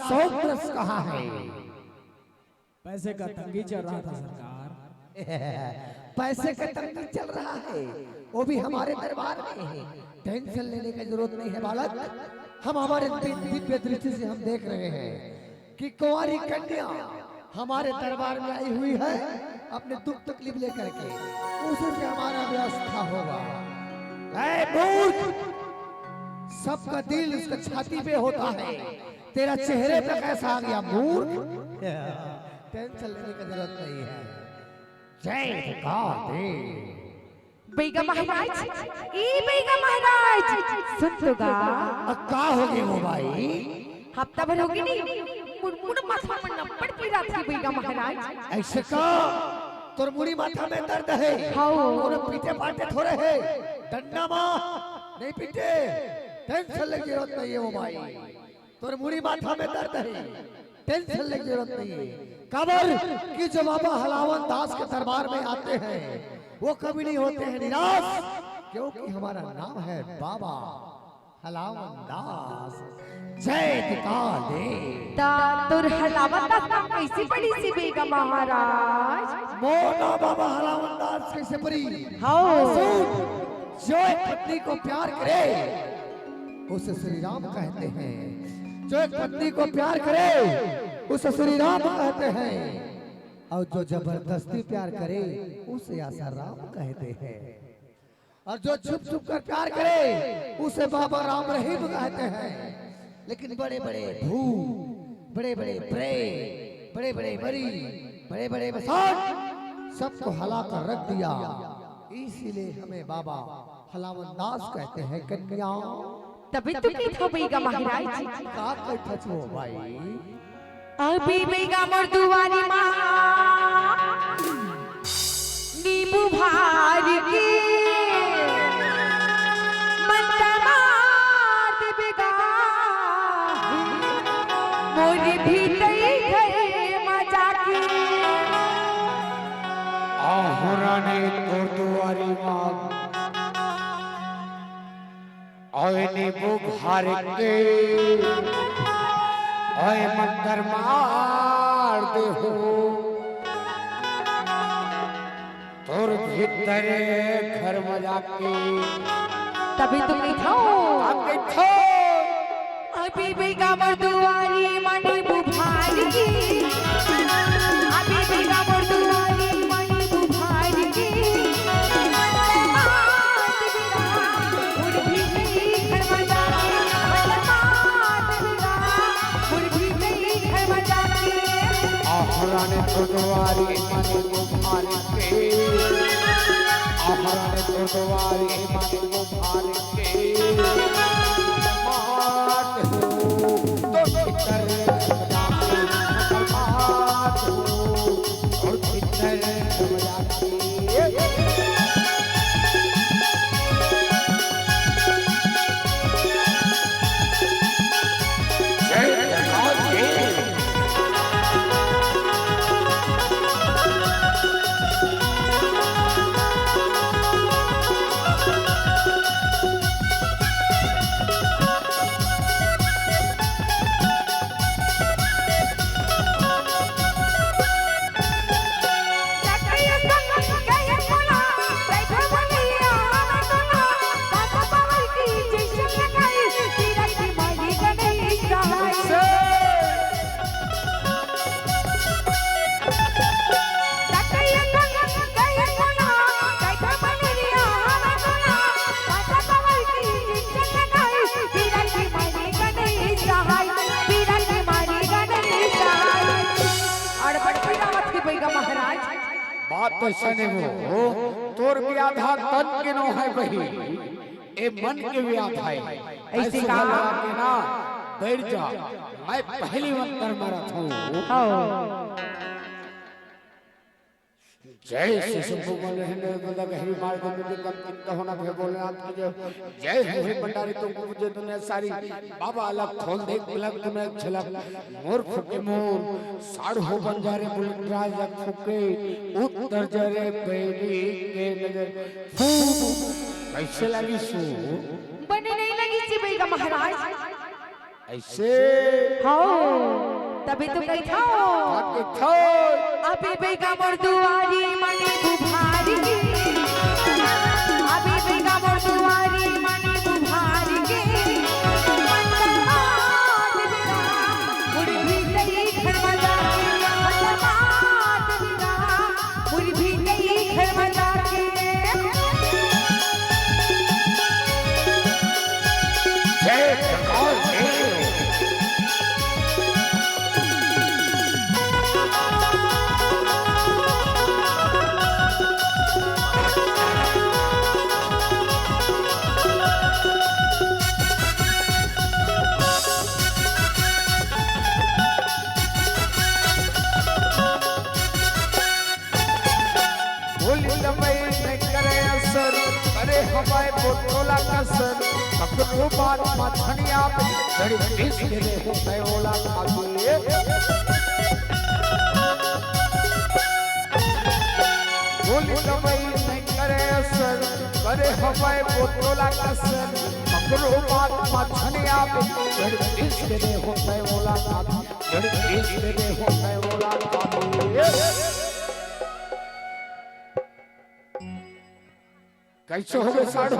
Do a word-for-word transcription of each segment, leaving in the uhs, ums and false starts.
सौ प्लस कहाँ है? पैसे का तंगी चल रहा था सरकार। पैसे का तंगी चल रहा है, वो भी हमारे दरबार में है। टेंशन लेने की जरूरत नहीं है बालक, हम हमारे दिव्य, दिव्य दृष्टि से हम देख रहे हैं कि कुंवारी कन्या हमारे दरबार में आई हुई है अपने दुख तकलीफ लेकर के, उसी से हमारा व्यवस्था होगा। ऐ मूर्ख, सबका दिल उसका छाती पे होता है, तेरा चेहरे पे कैसा आ गया मूर्ख? टेंशन लेने की जरूरत नहीं है। जय काल देव। बैगा महाराज, ए बैगा महाराज, सुन तो गा। अब का हो गए वो भाई? हफ्ता भर हो गए नहीं, मुड़ मुड़ माथा में नप्पड़ पीरा थी बैगा महाराज। ऐसे का? तोर मुड़ी माथा में दर्द है? हाँ। कोनो पीटे पाटे थोड़े है, डंडा मार, नहीं पीटे, टेंशन लेने की जरूरत नहीं है वो भाई। तोर मुड़ी माथा में दर्द है, टेंशन लेने की जरूरत नहीं है। काबर कि जो बाबा हलावन दास के दरबार में आते हैं, वो कभी नहीं होते हैं निराश, क्योंकि हमारा नाम है बाबा हलावन दास। जय टिकाले। ता तोर हलावन दास नाम कैसे पड़ी सी बैगा महाराज? मोर नाम बाबा हलावन दास कैसे पड़ी? हाँ। सुन, जो एक पत्नी को प्यार करे, उसे श्री राम कहते हैं। जो एक पत्नी को प्यार करे, उसे श्री राम कहते हैं, और जो जबरदस्ती प्यार करे, उसे आसाराम कहते हैं, और जो छुप छुप कर प्यार करे, उसे बाबा राम रहीम कहते हैं। लेकिन बड़े बड़े भूत, बड़े बड़े प्रेत, बड़े बड़े मरी, बड़े बड़े बसात, सबको हला कर रख दिया। इसीलिए हमें बाबा हलावन दास कहते हैं कन्या। तभी तो की था बैगा महाराज। का कहता छो भाई? अभी बैगा मोर दुआरी माँ नींबू भार के मन मार दे बैगा मोर भीतरी घर में जाके। आहोराने तोर दुआरी माँ ओए नींबू भार के, ओए मंतर मार दे हो, तोर भीतर घर में जाके। तभी तो बैठो। अब बैठो। अभी बैगा मोर दुआरी माँ नींबू भार के। अभी बैगा मोर दुआरी माँ नींबू भार के। आहोराने तोर दुआरी माँ नींबू भार के। आहोराने तोर दुआरी माँ नींबू भार के। मात हो, तो भीतर जाके मात हो, और भीतर जाके। जय प्रकाश जी। अड़बड़ पीरा मत के बैगा महाराज। बात तो सने हो, तोर व्याधा तन के नो है बही, ए मन के व्याधा है। ऐसे ऐसे का? लगा के ना बैठ जा, मैं पहली मंतर मारत हूँ। हाँ। जय श्री शंभु बल है ने बंदा गहरी मार दे मुझे कम चिंता होना भय भोलेनाथ की जय। जय हो हे भंडारी तुमको मुझे दुनिया सारी। बाबा अलग खोल दे अलग तुम्हें झलक। मोर फुके मोर साढ़ हो बंजारे बुलेट राज लग फुके। उत्तर जरे बैरी के नजर। फू। कैसे लगी सू? बने नहीं लगी सी बैगा महाराज। ऐसे। हाँ। अभी तो कही था। अभी बेगा मोर दुआरी मानी बुभारी। अभी बेगा मोर दुआरी मानी बुभारी के। मंदरमात बिना मुरभी तई खड़मला। मंदरमात बिना मुरभी तई खड़मला के। जय प्रकाश देव। बोली लमई नहीं करे असर, करे हवाए बोतोला कसर, पकड़ो बात माथनिया पे, जड़ी किस गिरे हो तय ओला खाबे। बोली लमई नहीं करे असर, करे हवाए बोतोला कसर, पकड़ो बात माथनिया पे, जड़ी किस गिरे हो तय ओला खाबे। कैसे हो गए साढ़ो?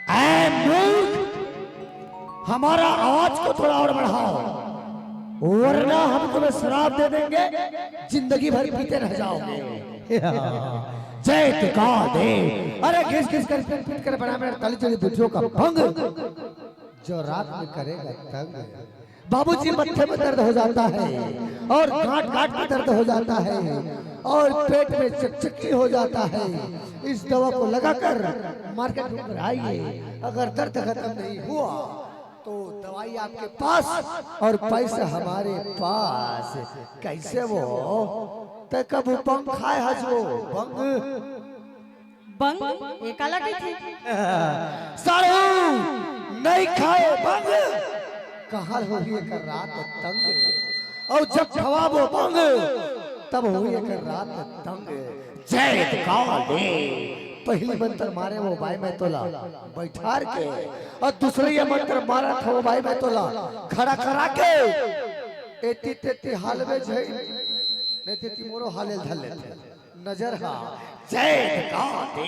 ऐ मूर्ख, हमारा आवाज को थोड़ा और बढ़ाओ, वरना हम तुम्हें श्राप दे देंगे, जिंदगी भर पीते रह जाओगे। जय तुका दे। अरे घिस घिस कर पीट पीट कर बना मेरा तली चली बुढ़ियों का भंग। जो रात में करेगा तंग। बाबूजी, मत्थे में दर्द हो जाता है और गांठ गांठ में दर्द हो जाता है और पेट में चकचकी हो जाता है। इस दवा को लगाकर मार्केट में आइए, अगर दर्द खत्म नहीं हुआ तो दवाई आपके पास और पैसा हमारे पास। कैसे वो? ते कब बंग खाए हस वो? बंग? बंग? ये काला कहिथे? साढ़ू, नहीं खाए बंग, कहाँ होही एकर रात तंग। और जब खवाबो बंग, तब होही एकर रात तंग। जय काले। पहली मंत्र मारे वो बाई मैं तोला बैठार के, और दूसरे ये मंत्र मारा था वो बाई मैं तोला खड़ा करा के। एती तेती हाल में झई, नहीं तेती मोरो हाले धले। नजर हा जय का दे।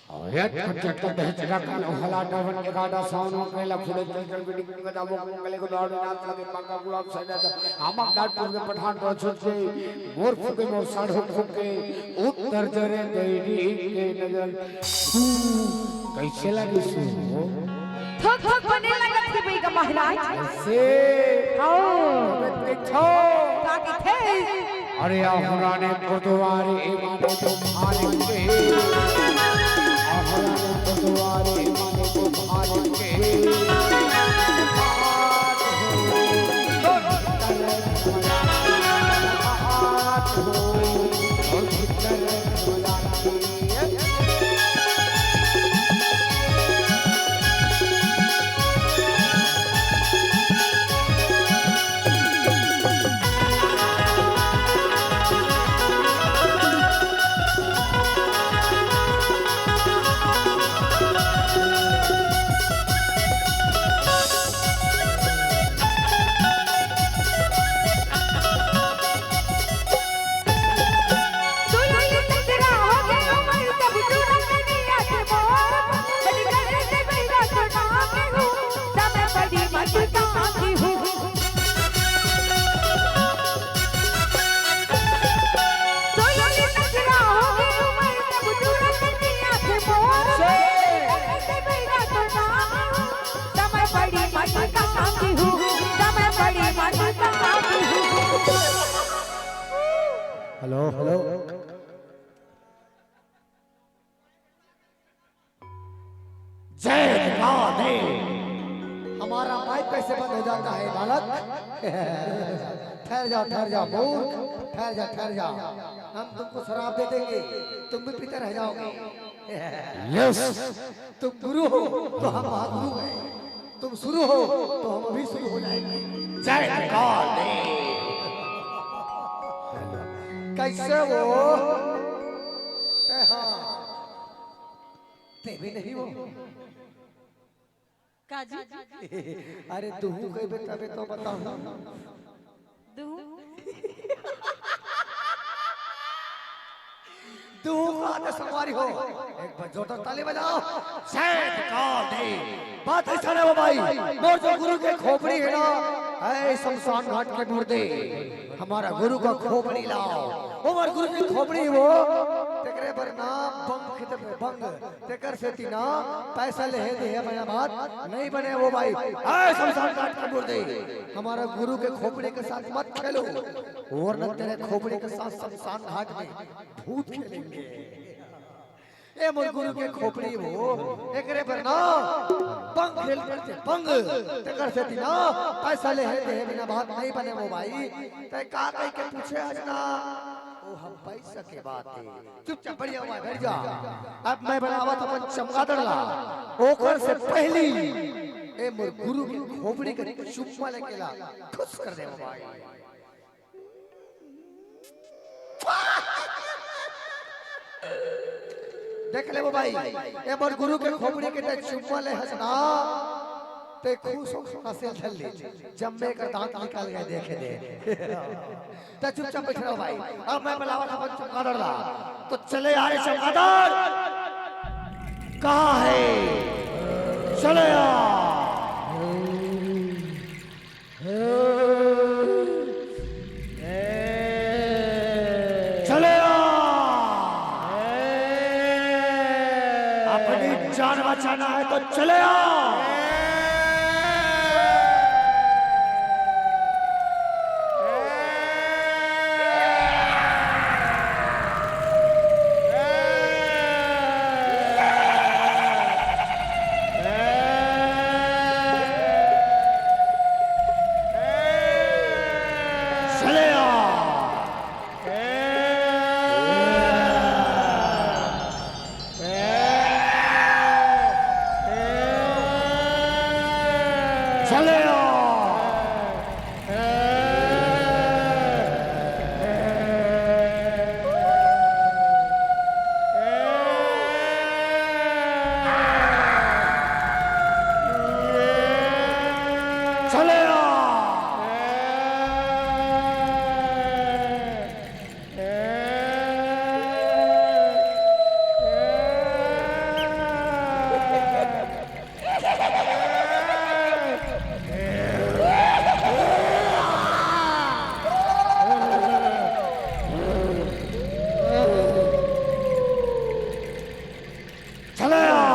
और एक खट चट दे चला का नो हला डवन के गाडा साउंड में कैला फुले चल चल बिडिंग बिडिंग दाबो को गले को दौड़ नाच लगे पाका गुलाब सजा दा। आमक डाट पुर के पठान तो छुट के मोर फुके मोर साढ़ो फुके उत्तर जरे देरी के नजर। कैसे लगी सु? थोक थोक बने लगत हे बई का महाराज। से आओ। देखो। का कथे? अरे आहुराने गुरुद्वारे माने तो भारी के। आहुराने गुरुद्वारे माने तो भारी के। Hello, hello. जय राधे। हमारा माइक कैसे बंद हो जाता है बालक? ठहर जाओ, ठहर जाओ मूर्ख, ठहर जा, ठहर जा। हम तुमको शराब दे देंगे, तुम भी पीते रह जाओगे। यस। तुम गुरु हो तो हम महागुरु हैं, तुम शुरू हो तो हम अभी शुरू हो जाएंगे। जय राधे। कैसे वो? ते हाँ, ते भी नहीं वो। अरे, दुहू कहिबे तभे तो बताहूँ। दुहू? दुहू कहा तो संगवारी हो, एक बार जोरदार ताली बजाओ। सैत काल दे। बात अइसन हे वो भाई, मोर जो गुरु के खोपड़ी हे ना, ऐ शमशान घाट के मुर्दे, हमर गुरु का खोपड़ी लाव। हमर गुरु के खोपड़ी हे वो, तेकरे बर ना बंग खेत में बंग, तेकर सेती ना पैसा लेहे देहे बिना बात नइ बने वो भाई। ऐ शमशान घाट के मुर्दे, हमर गुरु के खोपड़ी के साथ मत खेलो, वरना तेरे खोपड़ी के साथ शमशान घाट में भूत खेलेंगे। ए मोर गुरु के खोपड़ी हे वो, एकरे बर ना बंग खेल पड़थे बंग, तेकर सेती ना पैसा लेहे देहे बिना बात नइ बने वो भाई। तैं का कहिके पूछे हस ना, ओ हम पैसा के बात हे। चुपचाप बढ़िया हुआ, बैठ जा। अब मैं बलावत अपन चमगादड़ ला, ओकर से पहली ए मोर गुरु के खोपड़ी के चुम्मा लेके ला, खुश कर दे वो भाई। देख ले वो भाई, ए मोर गुरु के खोपड़ी के तैं चुम्मा ले हस ना, तैं खुश हो, हंसे धर ले, जम्मे कर दांत निकल गए, देखे दे। तैं चुपचाप बैठ रहो भाई, अब मैं बलावत अपन चमगादड़ ला, तो चले आ रे चमगादड़, कहाँ हे? चले आ। चले आ। अपनी जान बचाना है तो चले आ। चले आ। चले आ। चले आ। चले आ।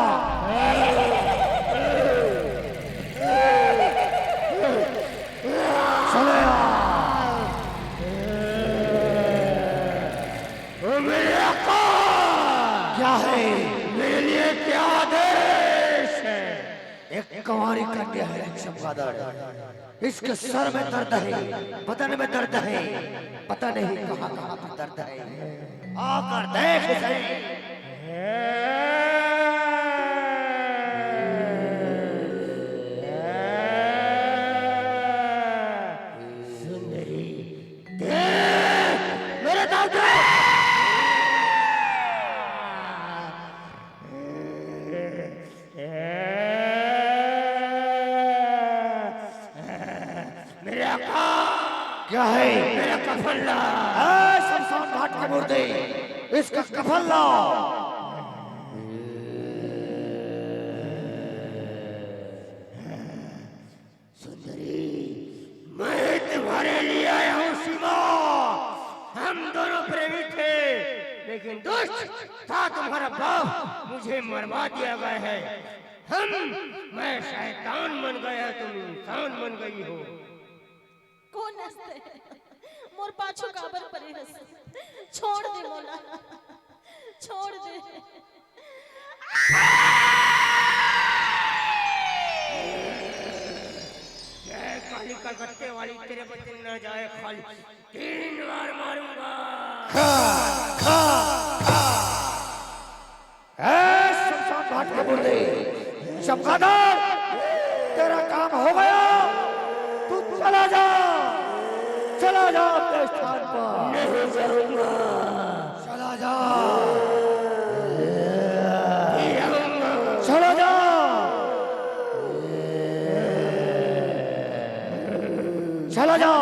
चले आ। ओ मेरे आका! क्या है? मेरे लिए क्या आदेश है? एक कंवारी कन्या है, चमगादड़। इसके सर में दर्द है, बदन में दर्द है, पता नहीं कहाँ-कहाँ पे दर्द है। आकर देख इसे। सुंदरी, देख मेरे दर्द। मेरे आका! क्या है? मेरा कफन ला। ए, शमशान घाट के मुर्दे, इसका कफन लाओ। सुंदरी, मैं तुम्हारे लिए आया हूँ शिवा। हम दोनों प्रेमी थे, लेकिन दुष्ट था तुम्हारा बाप, मुझे मरवा दिया गया है। हम, मैं शैतान बन गया, तुम इंसान बन गई हो। कोन हस तैं? मोर पाछू काबर परे हस? छोड़ दे मोला, छोड़ दे। जय काली कलकत्ते वाली, तेरे बचन ना जाए खाली, तीन बार मारूंगा। खा, खा, खा। ए, शमशान घाट के मुर्दे, चमगादड़, तेरा काम हो गया, तू चला जा, चला जा अपने स्थान पर। नहीं जाऊंगा। चला जा। नहीं रहूंगा। चला जा। चला जा,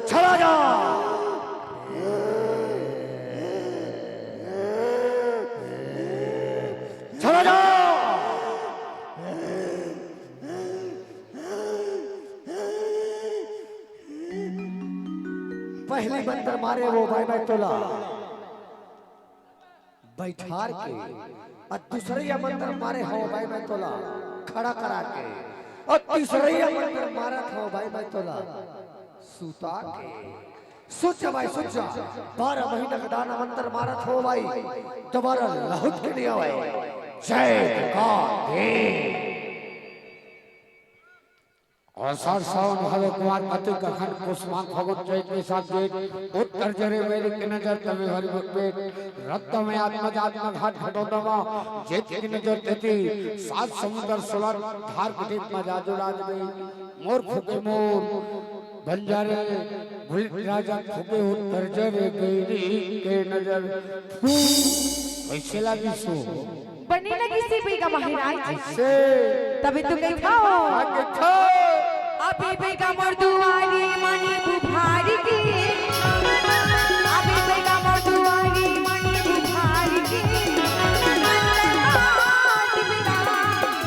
चला जा, चला जा। पहली मंत्र मारे वो भाई मैं तोला बैठार के, अउ दूसरइया मंत्र मारे हव भाई मैं तोला खड़ा करा के, अउ तीसरइया मंत्र मारत हव भाई मैं तोला सुता के। सुत जा भाई, सुत जा। बारह महीना के दाना मंत्र मारत हव भाई, दोबारा लहुट के नइ आवय। जय दुर्गा देव। आषाढ़ सावन भादो कुमार कार्तिक अखंड पुस माघ फागुन चैत वैशाख जेठ, उत्तर जरे मेरे के नजर तमे भरी बकपेट, रक्त में आत्मा जात में घाट घटोदमा, जेठ की नजर तेती, सात समुद्र सोलह धार कुटीप में जाजो राज गई, मोर फूके मोर, बंजारे, भूलित राजा फूके उत्तर जरे गई के नजर। फू, कैसे लगी सो? बने लगिस हे बइगा महाराज। से तभी तो कहिथव। हाँ, कहिथव। अभी बइगा मोर दुआरी मनी बुभारी के। अभी बइगा मोर दुआरी मनी बुभारी के।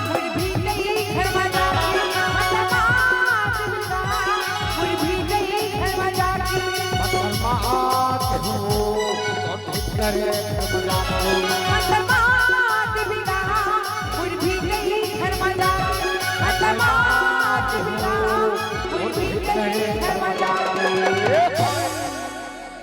मोर भी गई घर में जाके। मोर भी गई घर में जाके। पत्थर मात हो, तो ठीक करे घर में जाके।